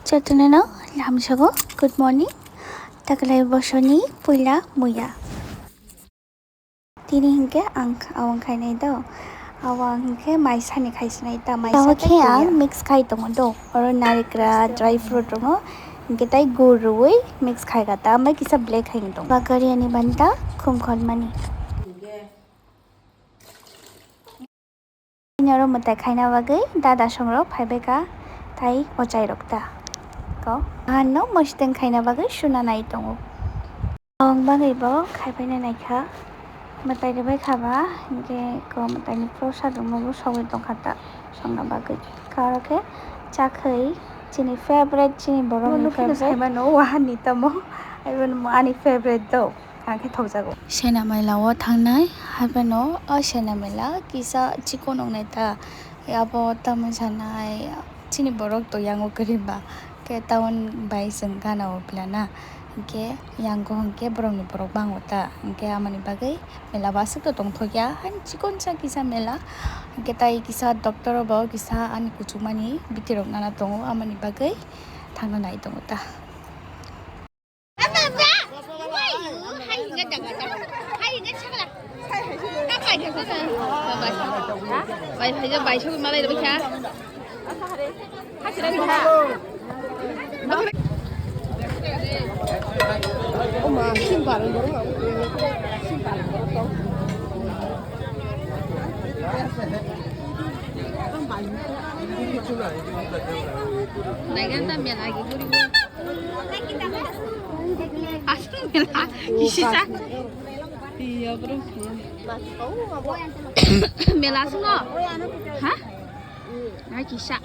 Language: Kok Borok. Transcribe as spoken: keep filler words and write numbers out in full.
Jotono no lamsogo good morning. Taklai bosoni puila muya. Tini hinkhe ang awang khainai do. Awang hinkhe maisani khaisinai ta, maisa khe ang mix khai tongo do. Oro narikra, dry fruit rongo hinkhe tai gur rwui mix khai kha ta, ambai kisa black hai tongo. Bagari ani banta khum khormani. Ini oro mwtai khaina bagwi dada songrok phaibai kha, tai ochai rok ta ko. Ano mositeng khaina bagwi suna nai tongo. Ang bagwi bo khaibai nai kha, mwtai rwbai kha ba, hinkhe ko mwtai ni prosad rok no bo sogwi tong kha ta songna bagwi. Karo khe chakhwi chini favorite, chini borok ni favorite. Saimano wahani tamo, ani favorite do. Ang khe thokjago. Sena mela o thangnai, haphano o sena mela kisa chikon wngnai ta. Abo tamo sanai, chini borok to yango kwrwi ba. Khe town bai chwng gana o pila na. Hinkhe yango hinkhe borok ni borok bango ta. Hinkhe amoni bagwi mela bo aswk to tongthokya. Hani chikon sa kisa mela. Hinkhe tai kisa doctor o bo kisa ani kuchukmani bitirok nana tongo. Amoni bagwi thangna nai tongo ta. Naiganta mela agi guri. Aswk mela kisa. Iya, bro. Mela aswk no? Ha? Nai kisa.